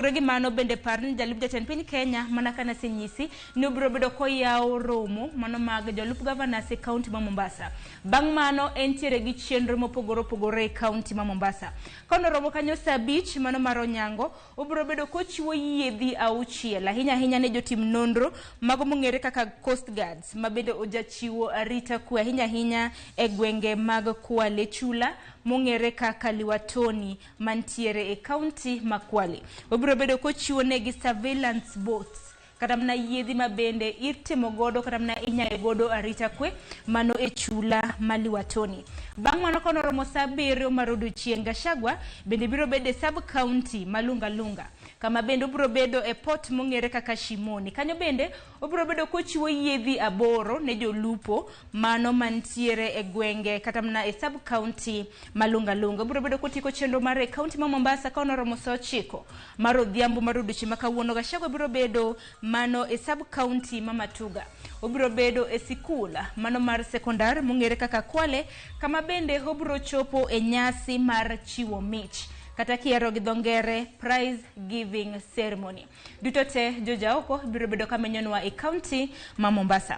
Kopogore gi mano bende par ni jalup jatend piny Kenya mana ka nasenyisi ni obiro bedo koyawo romo mano mag jolup governors e kaunti ma Mombasa. Bang' mano entiere gi chenro mopogore opogore e kaunti ma Mombasa. Kano romo kanyo saa 5 mano mar onyango, obiro bedo kochiwo yiedhi 6 ahinya ahinya ne jotim nonro mago mong'ere kaka Coast Guards ma bende ojachiwo arita kwe ahinya ahinya e gwenge mag Kwale chula mong'ere kaka Liwatoni mantiere e kaunti ma Kwale. Obiro bedo kochiwo negi surveillance boats kata mana yiedhi ma bende itimo godo kata mana inyayo godo arita kwe mano e chula ma Liwatoni. Bang' mano kanoromo saa 7 mar odiochieng', Gachagua bende biro bedo e sub county ma Lunga Lunga kama bende obiro bedo e port mong'ere kaka Shimoni. Kanyo bende obiro bedo kochiwo yiedhi 8 ne jolupo mano mantiere e gwenge kata mana e sub county ma Lunga Lunga. Obiro bedo kotieko chenro mare e kaunti ma Mombasa ka onoromo saa 9 mar odhiambo mar odiochieng' ma kawuono. Gachagua biro bedo mano e sub county ma Matuga. Obiro bedo e sikul mano mar sekondar mong'ere kaka Kwale kama bende obiro chopo e nyasi mar chiwo mich kata kiero gi dho ngere prize giving ceremony. Duto te jo Jaoko biro bedo kamenyonwa e kaunti ma Mombasa.